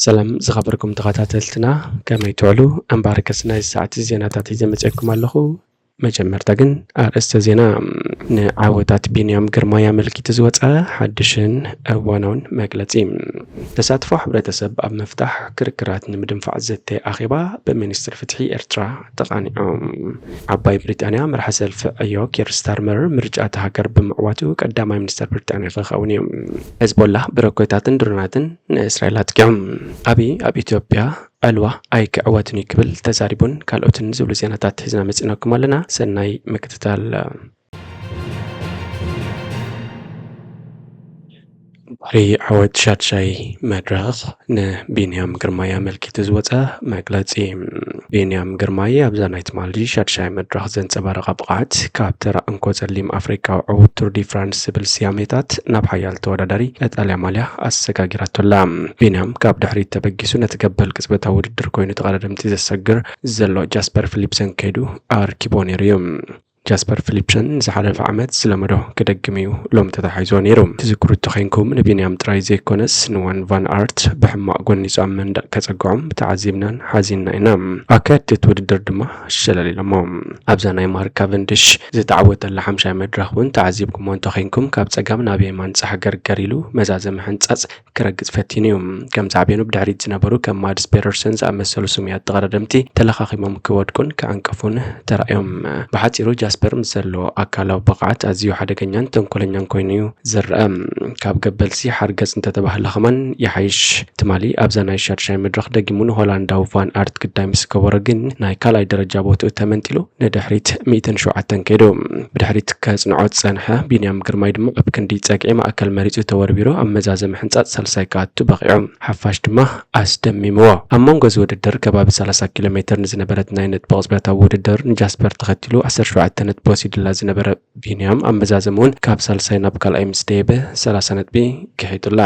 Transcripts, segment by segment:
ሰላም ዝኸበርኩም ተኸታተልትና፣ ከመይ ትውዕሉ? እምበኣርከስ ናይ ሰዓት ዜናታት ሒዘ መጺኤኩም ኣለኹ። መጀመርታ ግን ኣርእስተ ዜና። ንዓወታት ቢንያም ግርማይ ኣመልኪቱ ዝወጸ ሓድሽን እዋናውን መግለጺ። ተሳትፎ ሕብረተሰብ ኣብ ምፍታሕ ክርክራት ንምድንፋዕ ዘተ ኣኼባ ብሚኒስትር ፍትሒ ኤርትራ ተቓኒዑ። ዓባይ ብሪጣንያ መራሒ ሰልፊ ዕዮ ኪር ስታርመር ምርጫ እታ ሃገር ብምዕዋቱ ቀዳማይ ሚኒስተር ብሪጣንያ ክኸውን እዩ። ሄዝቦላ ብሮኬታትን ድሮናትን ንእስራኤል ኣጥቂዖም። ኣብይ ኣብ ኢትዮጵያ ዕልዋ ኣይክዕወትን እዩ ክብል ተዛሪቡን ካልኦትን ዝብሉ ዜናታት ሒዝና መጺናኩም ኣለና። ሰናይ ምክትታል። ድሕሪ ዓወት ሻድሻይ መድረኽ ንቢንያም ግርማይ ኣመልኪቱ ዝወጸ መግለጺ። ቢንያም ግርማይ ኣብዛ ናይ ትማሊ ሻድሻይ መድረኽ ዘንጸባረቐ ብቕዓት፣ ካብ ተራ እንኮ ጸሊም ኣፍሪቃዊ ዕዉት ቱር ዲ ፍራንስ ዝብል ስያሜታት ናብ ሓያል ተወዳዳሪ ቀጠልያ ማልያ ኣሰጋጊራቶ ኣላ። ቢንያም ካብ ድሕሪት ተበጊሱ ነቲ ገበል ቅጽበታዊ ውድድር ኮይኑ ተቐዳደምቲ ዘሰግር ዘሎ ጃስፐር ፊሊፕሰን ከይዱ ኣርኪቦ ነይሩ እዩ። ጃስፐር ፊሊፕሰን ዝሓለፈ ዓመት ዝለመዶ ክደግም እዩ ሎሚ ተታሒዝዎ ነይሩ። ትዝክሩ እንተኾይንኩም ንቢንያም ጥራይ ዘይኮነስ ንዋን ቫን ኣርት ብሕማቕ ጎኒጹ ኣብ መንደቕ ከጸግዖም ተዓዚብናን ሓዚንና ኢና። ኣካየድቲ እቲ ውድድር ድማ ሸለል ኢሎሞ። ኣብዛ ናይ ማርክ ካቨንድሽ ዝተዓወተላ ሓምሻይ መድረኽ እውን ተዓዚብኩሞ እንተኾይንኩም ካብ ጸጋም ናብ የማን ጻሕ ገርገር ኢሉ መዛዘሚ ሕንጻጽ ክረግጽ ፈቲኑ እዩ። ከም ሳዕቤኑ ብድሕሪት ዝነበሩ ከም ማድስ ፔደርሰን ዝኣመሰሉ ስሙያት ተቐዳደምቲ ተለኻኺሞም ክወድቁን ክዕንቀፉን ተራእዮም። ብሓጺሩ ጃስፐር ምስ ዘለዎ ኣካላዊ ብቕዓት ኣዝዩ ሓደገኛን ተንኮለኛን ኮይኑ እዩ ዝረአ። ካብ ገበልሲ ሓርገጽ እንተተባህለ ከማን ይሓይሽ። ትማሊ ኣብዛ ናይ ሻድሻይ መድረኽ ደጊሙ ንሆላንዳዊ ቫን ኣርት ግዳይ ምስ ገበሮ ግን ናይ ካልኣይ ደረጃ ቦትኡ ተመንጢሉ ንድሕሪት ሚእትን ሸውዓተን ከይዱ። ብድሕሪት ከጽንዖ ዝጸንሐ ቢንያም ግርማይ ድማ ኣብ ክንዲ ጸግዒ ማእከል መሪጹ ተወርቢሩ ኣብ መዛዘሚ ሕንጻጽ ሳልሳይ ክኣቱ በቒዑ። ሓፋሽ ድማ ኣስደሚምዎ። ኣብ መንጎ እዚ ውድድር ከባቢ ሰላሳ ኪሎ ሜትር ንዝነበረት ናይ ነጥቢ ቅጽበታዊ ውድድር ንጃስፐር ተኸቲሉ ዓሰርተ ሸውዓተ ነጥቢ ወሲዱላ ዝነበረ ቢንያም ኣብ መዛዘሚ እውን ካብ ሳልሳይ ናብ ካልኣይ ምስ ደየበ ሰላሳ ነጥቢ ክሒጡላ።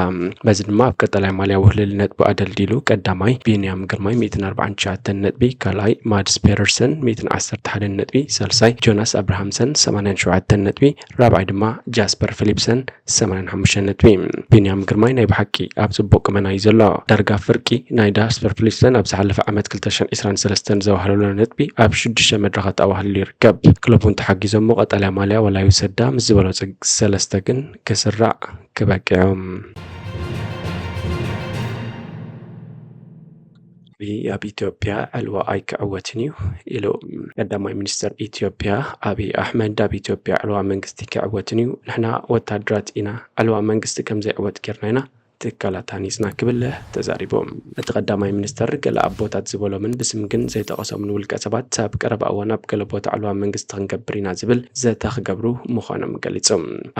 በዚ ድማ ኣብ ቀጠላይ ማልያ ውህልል ነጥቢ ኣደልዲሉ ቀዳማይ ቢንያም ግርማይ ሚእትን ኣርባዓን ትሽዓተን ነጥቢ፣ ካልኣይ ማድስ ፔደርሰን ሚእትን ዓሰርተ ሓደን ነጥቢ፣ ሳልሳይ ጆናስ ኣብርሃምሰን ሰማንያን ሸውዓተን ነጥቢ፣ ራብዓይ ድማ ጃስፐር ፊሊፕሰን ሰማንያን ሓሙሽተን ነጥቢ። ቢንያም ግርማይ ናይ ብሓቂ ኣብ ጽቡቕ ቁመና እዩ ዘሎ። ዳርጋ ፍርቂ ናይ ጃስፐር ፊሊፕሰን ኣብ ዝሓለፈ ዓመት ክልተ ሽሕን ዕስራን ሰለስተን ዘዋህለሎ ነጥቢ ኣብ ሽዱሽተ መድረኻት ኣዋህሊሉ ይርከብ። ክለቡ እንተሓጊዞሞ ቀጠልያ ማልያ ዋላ ይውሰዳ ምስ ዝበሎ ጽግ ሰለስተ ግን ክስራዕ ክበቅዕ። ኣብይ ኣብ ኢትዮጵያ ዕልዋ ኣይክዕወትን እዩ ኢሉ። ቀዳማይ ሚኒስተር ኢትዮጵያ ኣብይ ኣሕመድ ኣብ ኢትዮጵያ ዕልዋ መንግስቲ ክዕወትን እዩ፣ ንሕና ወታደራት ኢና፣ ዕልዋ መንግስቲ ከም ዘይዕወት ጌርና ኢና ትካላት ሃኒጽና ክብል ተዛሪቡ። እቲ ቀዳማይ ሚኒስተር ገለ ኣቦታት ዝበሎምን ብስም ግን ዘይጠቐሶምን ውልቀ ሰባት ኣብ ቀረባ እዋን ኣብ ገለ ቦታ ዕልዋ መንግስቲ ክንገብር ኢና ዝብል ዘተ ክገብሩ ምዃኖም ገሊጹ።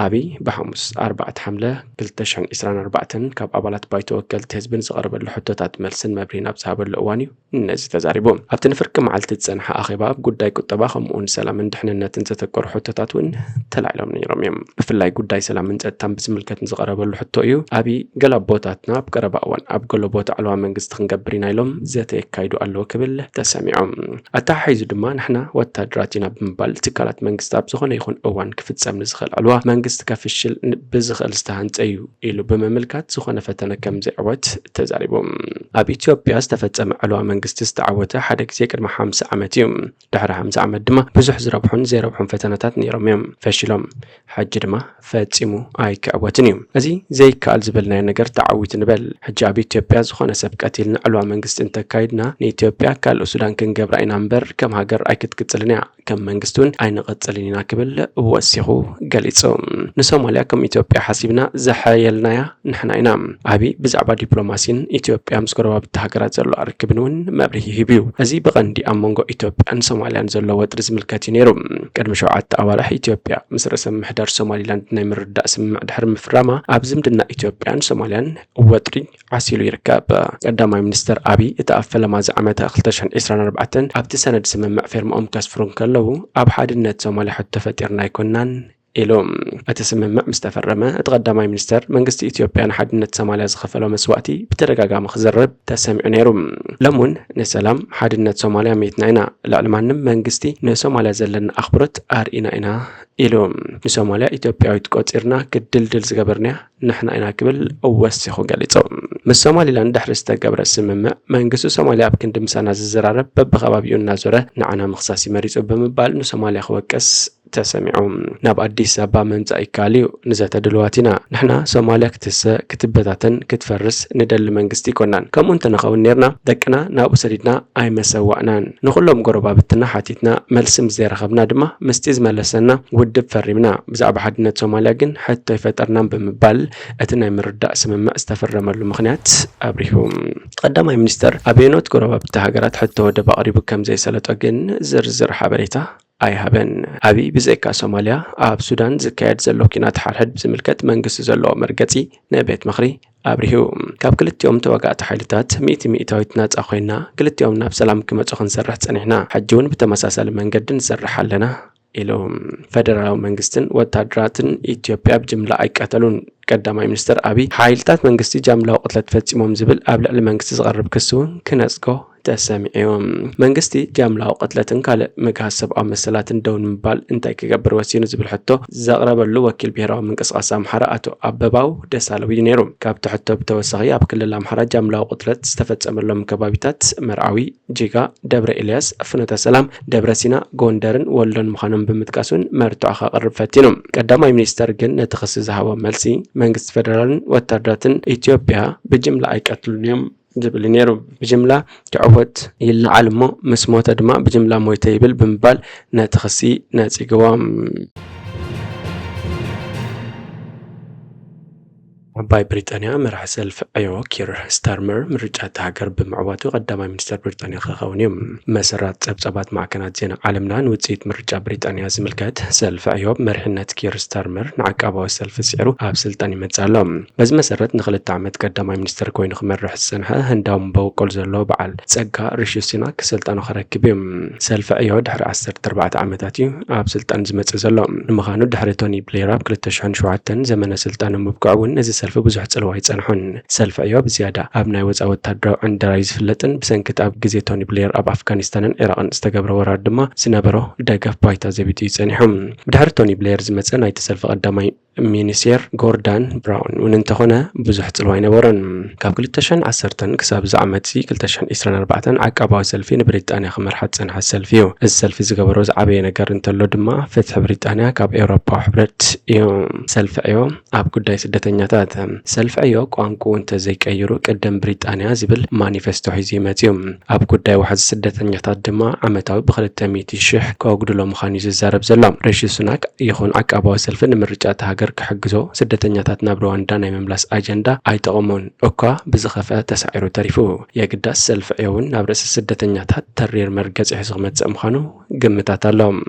ኣብይ ብሓሙስ ኣርባዕተ ሓምለ ክልተ ሽሕን ዕስራን ኣርባዕተን ካብ ኣባላት ባይቶ ወከልቲ ህዝብን ዝቐረበሉ ሕቶታት መልስን መብርሂን ኣብ ዝሃበሉ እዋን እዩ ነዚ ተዛሪቡ። ኣብቲ ንፍርቂ መዓልቲ ዝጸንሐ ኣኼባ ኣብ ጉዳይ ቁጠባ ከምኡውን ሰላምን ድሕንነትን ዘተኮሩ ሕቶታት እውን ተላዒሎም ነይሮም እዮም። ብፍላይ ጉዳይ ሰላምን ጸጥታን ብዝምልከት ንዝቐረበሉ ሕቶ እዩ፣ ኣብይ ገለ ኣቦታትና ኣብ ቀረባ እዋን ኣብ ገሎ ቦታ ዕልዋ መንግስቲ ክንገብር ኢና ኢሎም ዘተ የካይዱ ኣለዉ ክብል ተሰሚዖም። ኣተሓሒዙ ድማ ንሕና ወታደራት ኢና ብምባል ትካላት መንግስቲ ኣብ ዝኾነ ይኹን እዋን ክፍጸም ንዝኽእል ዕልዋ መንግስቲ ከፍሽል ን-፣ ብዝኽእል ዝተሃንጸ እዩ ኢሉ ብምምልካት ዝኾነ ፈተነ ከም ዘይዕወት ተዛሪቡ። ኣብ ኢትዮጵያ ዝተፈጸመ ዕልዋ መንግስቲ ዝተዓወተ ሓደ ግዜ ቅድሚ ሓምሳ ዓመት እዩ። ድሕሪ ሓምሳ ዓመት ድማ ብዙሕ ዝረብሑን ዘይረብሑን ፈተነታት ነይሮም እዮም፣ ፈሺሎም። ሕጂ ድማ ፈጺሙ ኣይክዕወትን እዩ። እዚ ዘይከኣል ዝበልናዮ ነገር ተዓዊቱ ንበል። ሕጂ ኣብ ኢትዮጵያ ዝኾነ ሰብ ቀቲልና ዕልዋ መንግስቲ እንተካይድና ንኢትዮጵያ ካልእ ሱዳን ክንገብራ ኢና እምበር ከም ሃገር ኣይክትቅጽልን እያ። ከም መንግስቲ እውን ኣይንቐጽልን ኢና ክብል ወሲኹ ገሊጹ። ንሶማልያ ከም ኢትዮጵያ ሓሲብና ዘሐየልናያ ንሕና ኢና። ኣብይ ብዛዕባ ዲፕሎማሲን ኢትዮጵያ ምስ ጎረባብቲ ሃገራት ዘለዋ ርክብን እውን መብርሂ ሂቡ እዩ። እዚ ብቐንዲ ኣብ መንጎ ኢትዮጵያን ሶማልያን ዘሎ ወጥሪ ዝምልከት እዩ ነይሩ። ቅድሚ ሸውዓተ ኣዋርሕ ኢትዮጵያ ምስ ርእሰ ምምሕዳር ሶማሊላንድ ናይ ምርድዳእ ስምምዕ ድሕሪ ምፍራማ ኣብ ዝምድና ኢትዮጵያን ሶማልያን ወጥሪ ዓሲሉ ይርከብ። ቀዳማይ ሚኒስተር ኣብይ እቲ ኣብ ፈለማ ዝዓመተ ክልተ ሽሕን ዕስራን ኣርባዕተን ኣብቲ ሰነድ ስምምዕ ፌርማኦም ከስፍሩ እንከለዉ ኣብ ሓድነት ሶማልያ ሕቶ ፈጢርና ኣይኮንናን ኢሉ። እቲ ስምምዕ ምስ ተፈረመ፣ እቲ ቀዳማይ ሚኒስተር መንግስቲ ኢትዮጵያ ንሓድነት ሶማልያ ዝኸፈሎ መስዋእቲ ብተደጋጋሚ ክዝርብ ተሰሚዑ ነይሩ። ሎሚ እውን ንሰላም ሓድነት ሶማልያ ሜትና ኢና፣ ልዕሊ ማንም መንግስቲ ንሶማልያ ዘለና ኣኽብሮት ኣርኢና ኢና ኢሉ። ንሶማልያ ኢትዮጵያዊት ቆጺርና ክድልድል ዝገበርናያ ንሕና ኢና ክብል ወሲኹ ገሊጹ። ምስ ሶማሊላንድ ድሕሪ ዝተገብረ ስምምዕ፣ መንግስቲ ሶማልያ ኣብ ክንዲ ምሳና ዝዘራረብ በብኸባቢኡ እናዞረ ንዓና ምኽሳስ እዩ መሪጹ ብምባል ንሶማልያ ክወቅስ ተሰሚዑ። ናብ ኣዲስ ኣበባ ምምጻእ ይከኣል እዩ፣ ንዘተ ድልዋት ኢና። ንሕና ሶማልያ ክትህሰ፣ ክትበታተን፣ ክትፈርስ ንደሊ መንግስቲ ኣይኮናን። ከምኡ እንተንኸውን ኔርና ደቅና ናብኡ ሰዲድና ኣይመሰዋእናን። ንኹሎም ጎረባብትና ሓቲትና መልሲ ምስ ዘይረኸብና ድማ ምስቲ ዝመለሰና ውድብ ፈሪምና። ብዛዕባ ሓድነት ሶማልያ ግን ሕቶ ኣይፈጠርናን ብምባል እቲ ናይ ምርዳእ ስምምዕ ዝተፈረመሉ ምኽንያት ኣብሪሁ። ቀዳማይ ሚኒስተር ኣበየኖት ጎረባብቲ ሃገራት ሕቶ ወደብ ኣቕሪቡ ከም ዘይሰለጦ ግን ዝርዝር ሓበሬታ ኣይሃበን። ኣቢይ ብዘይካ ሶማልያ ኣብ ሱዳን ዝካየድ ዘሎ ኲናት ሓድሕድ ብዝምልከት መንግስቲ ዘለዎ መርገጺ ንቤት ምኽሪ ኣብሪሁ። ካብ ክልቲኦም ተዋጋእቲ ሓይልታት ሚእቲ ሚእታዊት ናጻ ኮይና፣ ክልቲኦም ናብ ሰላም ክመጹ ክንሰርሕ ጸኒሕና። ሕጂ እውን ብተመሳሳሊ መንገዲ ንሰርሕ ኣለና ኢሉ። ፈደራላዊ መንግስትን ወታደራትን ኢትዮጵያ ብጅምላ ኣይቀተሉን። ቀዳማይ ሚኒስትር ኣቢይ ሓይልታት መንግስቲ ጃምላዊ ቅትለት ፈጺሞም ዝብል ኣብ ልዕሊ መንግስቲ ዝቐርብ ክሲ እውን ክነጽጎ ተሰሚዑ። መንግስቲ ጃምላዊ ቅትለትን ካልእ ምግሃስ ሰብኣዊ መሰላትን ደው ንምባል እንታይ ክገብር ወሲኑ ዝብል ሕቶ ዘቕረበሉ ወኪል ብሄራዊ ምንቅስቓስ ኣምሓራ ኣቶ ኣበባው ደሳለው እዩ ነይሩ። ካብቲ ሕቶ ብተወሳኺ ኣብ ክልል ኣምሓራ ጃምላዊ ቅትለት ዝተፈጸመሎም ከባቢታት መርዓዊ፣ ጅጋ፣ ደብረ ኤልያስ፣ ፍኖተ ሰላም፣ ደብረ ሲና፣ ጎንደርን ወሎን ምዃኖም ብምጥቃስ እውን መርትዖ ከቕርብ ፈቲኑ። ቀዳማይ ሚኒስተር ግን ነቲ ክሲ ዝሃቦ መልሲ መንግስቲ ፌደራልን ወታደራትን ኢትዮጵያ ብጅምላ ኣይቀትሉን እዮም ዝብል እዩ ነይሩ። ብጅምላ ክዕወት ይለዓል እሞ ምስ ሞተ ድማ ብጅምላ ሞይተ ይብል ብምባል ነቲ ክሲ ነጺግዎ። ዓባይ ብሪጣንያ መራሒ ሰልፊ ዕዮ ኪር ስታርመር ምርጫ እታ ሃገር ብምዕዋቱ ቀዳማይ ሚኒስተር ብሪጣንያ ክኸውን እዩ። መሰራት ጸብጻባት ማዕከናት ዜና ዓለምና ንውጽኢት ምርጫ ብሪጣንያ ዝምልከት ሰልፊ ዕዮ ብመሪሕነት ኪር ስታርመር ንዓቃባዊ ሰልፊ ስዒሩ ኣብ ስልጣን ይመጽእ ኣሎ። በዚ መሰረት ንኽልተ ዓመት ቀዳማይ ሚኒስተር ኮይኑ ክመርሕ ዝጸንሐ ህንዳዊ መበቆል ዘለዎ በዓል ጸጋ ሪሺ ሱናክ ስልጣኑ ክረክብ እዩ። ሰልፊ ዕዮ ድሕሪ ዓሰርተ ኣርባዕተ ዓመታት እዩ ኣብ ስልጣን ዝመጽእ ዘሎ። ንምዃኑ ድሕሪ ቶኒ ብሌር ኣብ ክልተ ሽሕን ሸውዓተን ዘመነ ስልጣኑ ምብቅዑ እውን እዚ ሰልፊ ብዙሕ ጽልዋ ኣይጸንሖን። ሰልፊ ዕዮ ብዝያዳ ኣብ ናይ ወጻኢ ወታደራዊ ዕንደራ እዩ ዝፍለጥን ብሰንኪ እቲ ኣብ ግዜ ቶኒ ብሌር ኣብ ኣፍጋኒስታንን ዒራቕን ዝተገብረ ወራር ድማ ዝነበሮ ደገፍ ባይታ ዘቢጡ እዩ ጸኒሑ። ብድሕሪ ቶኒ ብሌር ዝመጸ ናይቲ ሰልፊ ቀዳማይ ሚኒስቴር ጎርዳን ብራውን እውን እንተኾነ ብዙሕ ጽልዋ ኣይነበሮን። ካብ ክልተ ሽሕን ዓሰርተን ክሳብ እዚ ዓመት እዚ ክልተ ሽሕን ዕስራን ኣርባዕተን ዓቃባዊ ሰልፊ ንብሪጣንያ ክመርሓ ዝጸንሐ ሰልፊ እዩ። እዚ ሰልፊ ዝገበሮ ዝዓበየ ነገር እንተሎ ድማ ፍትሒ ብሪጣንያ ካብ ኤውሮፓዊ ሕብረት እዩ። ሰልፊ ዕዮ ኣብ ጉዳይ ስደተኛታት። ሰልፊ ዕዮ ቋንቋኡ እንተዘይቀይሩ ቅድም ብሪጣንያ ዝብል ማኒፌስቶ ሒዙ ይመጽእ እዩ። ኣብ ጉዳይ ዋሕዚ ስደተኛታት ድማ ዓመታዊ ብክልተ ሚእቲ ሽሕ ከጉድሎ ምዃኑ እዩ ዝዛረብ ዘሎ። ሪሺ ሱናክ ይኹን ዓቃባዊ ሰልፊ ንምርጫ እታ ሃገር ክሕግዞ ስደተኛታት ናብ ሩዋንዳ ናይ ምምላስ ኣጀንዳ ኣይጠቐሞን እኳ ብዝኸፍአ ተሳዒሩ ተሪፉ። የግዳስ ሰልፊ ዕዮ እውን ናብ ርእሲ ስደተኛታት ተሪር መርገጺ ሒዙ ክመጽእ ምዃኑ ግምታት ኣሎ።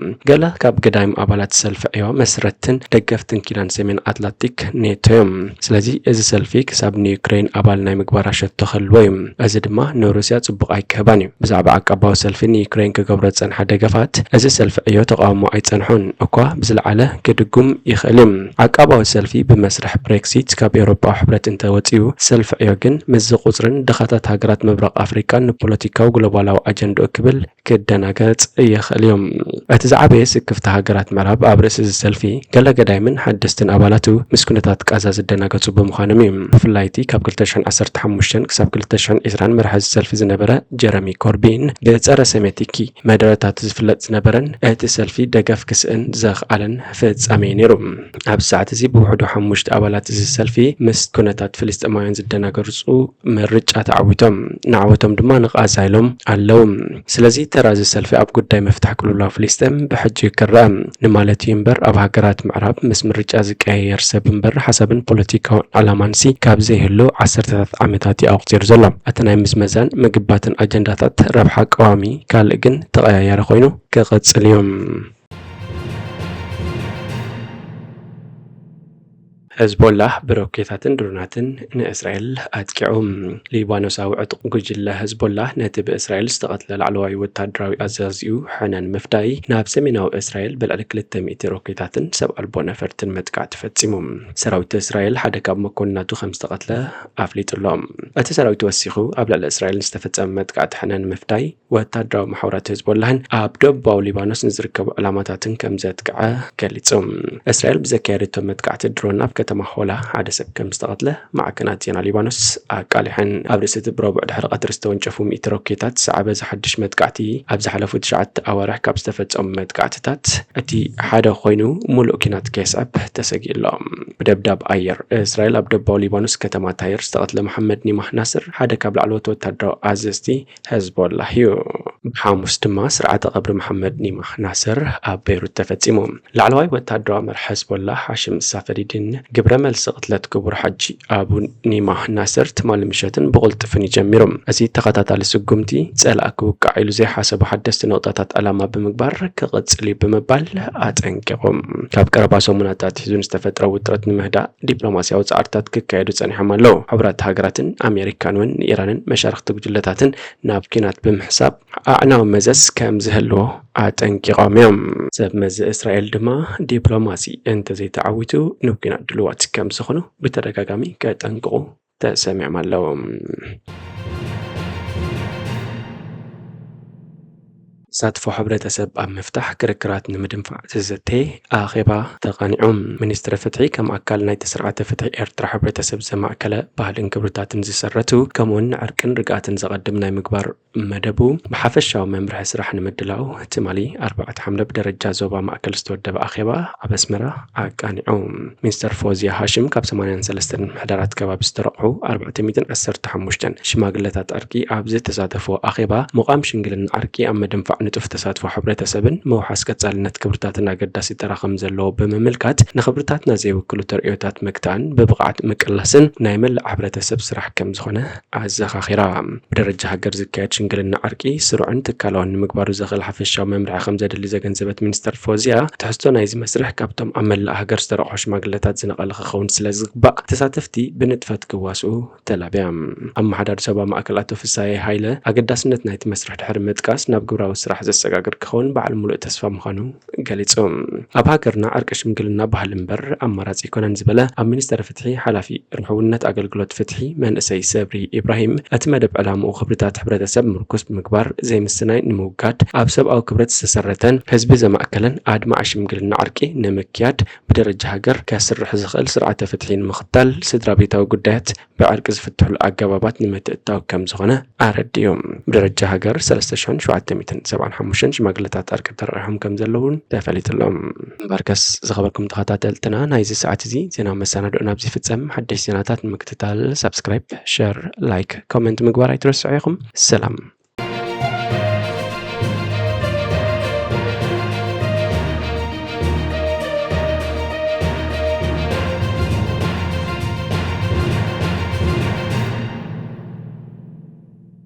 ገለ ካብ ገዳይም ኣባላት ሰልፊ ዕዮ መስረትን ደገፍትን ኪዳን ሰሜን ኣትላንቲክ ኔቶ እዮም። ስለዚ እዚ ሰልፊ ክሳብ ንዩክሬን ኣባል ናይ ምግባር ኣሸቶ ክህልዎ እዩ። እዚ ድማ ንሩስያ ጽቡቕ ኣይክህባን እዩ። ብዛዕባ ዓቃባዊ ሰልፊ ንዩክሬን ክገብሮ ዝጸንሓ ደገፋት እዚ ሰልፊ ዕዮ ተቓውሞ ኣይጸንሖን እኳ ብዝለዓለ ክድጉም ይኽእል እዩ። ዓቃባዊ ሰልፊ ብመስርሕ ብሬክሲት ካብ ኤውሮጳዊ ሕብረት እንተወጺኡ ሰልፊ ዕዮ ግን ምስዚ ቁጽርን ድኻታት ሃገራት ምብራቕ ኣፍሪቃን ንፖለቲካዊ ግሎባላዊ ኣጀንድኡ ክብል ክደናገጽ ይኽእል እዩ። እቲ ዝዓበየ ስክፍታ ሃገራት ምዕራብ ኣብ ርእሲ እዚ ሰልፊ ገለ ገዳይምን ሓደስትን ኣባላቱ ምስ ኩነታት ቃዛ ዝደናገጹ ብምዃኖም እዩ። ብፍላይ እቲ ካብ ክልተ ሽሕን ዓሰርተ ሓሙሽተን ክሳብ ክልተ ሽሕን ዕስራን መራሒ እዚ ሰልፊ ዝነበረ ጀረሚ ኮርቢን ብጸረ ሴሜቲክ መደረታቱ ዝፍለጥ ዝነበረን እቲ ሰልፊ ደገፍ ክስእን ዘኽኣለን ፍጻሜ እዩ ነይሩ። ኣብዚ ሰዓት እዚ ብውሕዱ ሓሙሽተ ኣባላት እዚ ሰልፊ ምስ ኩነታት ፍልስጤማውያን ዝደናገጹ ምርጫ ተዓዊቶም፣ ንዓወቶም ድማ ንቓዛ ኢሎም ኣለዉ። ስለዚ ተራ እዚ ሰልፊ ኣብ ጉዳይ ምፍታሕ ቅልውላው ፍልስጤም ብሕጂ ክረአ ንማለት እዩ እምበር ኣብ ሃገራት ምዕራብ ምስ ምርጫ ዝቀያየር ሰብ እምበር ሓሳብን ፖለቲካውን ዓላማንሲ ካብ ዘይህሉ ዓሰርተታት ዓመታት እዩ ኣቑጺሩ ዘሎ። እቲ ናይ ምዝመዛን ምግባትን ኣጀንዳታት ረብሓ ቀዋሚ ካልእ ግን ተቐያያሪ ኮይኑ ክቕጽል እዩ። ሕዝቦላህ ብሮኬታትን ድሮናትን ንእስራኤል ኣጥቂዑ። ሊባኖሳዊ ዕጡቕ ጉጅለ ሕዝቦላህ ነቲ ብእስራኤል ዝተቐትለ ላዕለዋይ ወታደራዊ ኣዛዚኡ ሕነ ንምፍዳይ ናብ ሰሜናዊ እስራኤል ብልዕሊ ክልተ ሚእቲ ሮኬታትን ሰብ ኣልቦ ነፈርትን መጥቃዕቲ ፈጺሙ። ሰራዊት እስራኤል ሓደ ካብ መኮንናቱ ከም ዝተቐትለ ኣፍሊጡ ኣሎ። እቲ ሰራዊት ወሲኹ ኣብ ልዕሊ እስራኤል ዝተፈጸመ መጥቃዕቲ ሕነ ንምፍዳይ ወታደራዊ መሓውራት ሕዝቦላህን ኣብ ደቡባዊ ሊባኖስ ንዝርከቡ ዕላማታትን ከም ዘጥቅዐ ገሊጹ። እስራኤል ብዘካየደቶ መጥቃዕቲ ድሮን ኣብ ከተማ ሆላ ሓደ ሰብ ከም ዝተቐትለ ማዕከናት ዜና ሊባኖስ ኣቃሊሐን። ኣብ ርእሲ እቲ ብረቡዕ ድሕሪ ቀትሪ ዝተወንጨፉ ሚእቲ ሮኬታት ዝሰዓበ እዚ ሓድሽ መጥቃዕቲ ኣብ ዝሓለፉ ትሽዓተ ኣዋርሕ ካብ ዝተፈጸሙ መጥቃዕትታት እቲ ሓደ ኮይኑ፣ ምሉእ ኲናት ከየስዕብ ተሰጊኡ ኣሎ። ብደብዳብ ኣየር እስራኤል ኣብ ደቡባዊ ሊባኖስ ከተማ ታይር ዝተቐትለ መሓመድ ኒማህ ናስር ሓደ ካብ ላዕለዎት ወታደራዊ ኣዘዝቲ ሕዝቦላህ እዩ። ብሓሙስ ድማ ስርዓተ ቀብሪ መሓመድ ኒማህ ናስር ኣብ ቤይሩት ተፈጺሙ። ላዕለዋይ ወታደራዊ መራሒ ሕዝቦላህ ሃሽም ሳፈዲድን ግብረ መልሲ ቅትለት ክቡር ሓጂ ኣቡ ኒማህ ናስር ትማሊ ምሸትን ብቕልጡፍን እዩ ጀሚሩ። እዚ ተኸታታሊ ስጉምቲ ጸላእ ክውቃዕ ኢሉ ዘይሓሰቦ ሓደስቲ ነቑጣታት ዕላማ ብምግባር ክቕጽል እዩ ብምባል ኣጠንቂቑ። ካብ ቀረባ ሰሙናት ኣትሒዙ ንዝተፈጥረ ውጥረት ንምህዳእ ዲፕሎማስያዊ ጻዕርታት ክካየዱ ጸኒሖም ኣለዉ። ሕቡራት ሃገራትን ኣሜሪካን እውን ንኢራንን መሻርኽቲ ጉጅለታትን ናብ ኲናት ብምሕሳብ ኣዕናዊ መዘዝ ከም ዝህልዎ ኣጠንቂቖም እዮም። ሰብ መዚ እስራኤል ድማ ዲፕሎማሲ እንተዘይተዓዊቱ ንኲናት ድልዋት ከም ዝኾኑ ብተደጋጋሚ ከጠንቅቑ ተሰሚዖም ኣለዉ። ተሳትፎ ሕብረተሰብ ኣብ ምፍታሕ ክርክራት ንምድንፋዕ ዝዘተ ኣኼባ ተቓኒዑ። ሚኒስትሪ ፍትሒ ከም ኣካል ናይቲ ስርዓተ ፍትሒ ኤርትራ ሕብረተሰብ ዘማእከለ ባህልን ክብርታትን ዝሰረቱ ከምኡውን ንዕርቅን ርግኣትን ዘቐድም ናይ ምግባር መደቡ ብሓፈሻዊ መምርሒ ስራሕ ንምድላው ትማሊ ኣርባዕተ ሓምለ ብደረጃ ዞባ ማእከል ዝተወደበ ኣኼባ ኣብ ኣስመራ ኣቃኒዑ። ሚኒስተር ፎዝያ ሃሽም ካብ ሰማንያን ሰለስተን ምሕደራት ከባቢ ዝተረቑሑ ኣርባዕተ ሚእትን ዓሰርተ ሓሙሽተን ሽማግለታት ዕርቂ ኣብ ዝተሳተፍዎ ኣኼባ፣ ምቋም ሽምግልና ዕርቂ ኣብ ምድንፋዕ ንጡፍ ተሳትፎ ሕብረተሰብን ምውሓስ ቀጻልነት ክብርታትን ኣገዳሲ ተራ ከም ዘለዎ ብምምልካት፣ ንክብርታትና ዘይውክሉ ተርእዮታት ምግታእን ብብቕዓት ምቅላስን ናይ መላእ ሕብረተሰብ ስራሕ ከም ዝኾነ ኣዘኻኺራ። ብደረጃ ሃገር ዝካየድ ሽምግልና ዕርቂ ስሩዕን ትካላውን ንምግባሩ ዘኽእል ሓፈሻዊ መምርሒ ከም ዘድሊ ዘገንዘበት ሚኒስተር ፎዝያ፣ ትሕዝቶ ናይዚ መስርሕ ካብቶም ኣብ መላእ ሃገር ዝተረቑሑ ሽማግለታት ዝነቐለ ክኸውን ስለ ዝግባእ፣ ተሳተፍቲ ብንጥፈት ክዋስኡ ተላብያ። ኣመሓዳሪ ዞባ ማእከል ኣቶ ፍሳየ ሃይለ፣ ኣገዳስነት ናይቲ መስርሕ ድሕሪ ምጥቃስ፣ ናብ ግብራዊ ስራሕ ዘሰጋግር ክኸውን በዓል ሙሉእ ተስፋ ምዃኑ ገሊጹ። ኣብ ሃገርና ዕርቂ ሽምግልና ባህሊ እምበር ኣማራጺ ኣይኮነን ዝበለ ኣብ ሚኒስተር ፍትሒ ሓላፊ ርሑውነት ኣገልግሎት ፍትሒ መንእሰይ ሰብሪ ኢብራሂም፣ እቲ መደብ ዕላምኡ ክብርታት ሕብረተሰብ ምርኩስ ብምግባር ዘይምስናይ ንምውጋድ፣ ኣብ ሰብኣዊ ክብረት ዝተሰረተን ህዝቢ ዘማእከለን ኣድማዒ ሽምግልና ዕርቂ ንምክያድ ብደረጃ ሃገር ከስርሕ ዝኽእል ስርዓተ ፍትሒ ንምኽታል፣ ስድራ ቤታዊ ጉዳያት ብዕርቂ ዝፍትሕሉ ኣገባባት ንምትእትታው ከም ዝኾነ ኣረዲኡ። ብደረጃ ሃገር ሰለስተ ሽሕን ሸውዓተ ሚእትን ሰብዓን ሓሙሽተን ሽማግለታት ዕርቂ ተረቑሖም ከም ዘለዉ እውን ተፈሊጡ ኣሎ። እምበርከስ ዝኸበርኩም ተኸታተልትና፣ ናይዚ ሰዓት እዚ ዜና መሰናድኦና ኣብዚ ይፍጸም። ሓደሽቲ ዜናታት ንምክትታል ሳብስክራይብ፣ ሸር፣ ላይክ፣ ኮመንት ምግባር ኣይትረስዑ ኢኹም። ሰላም።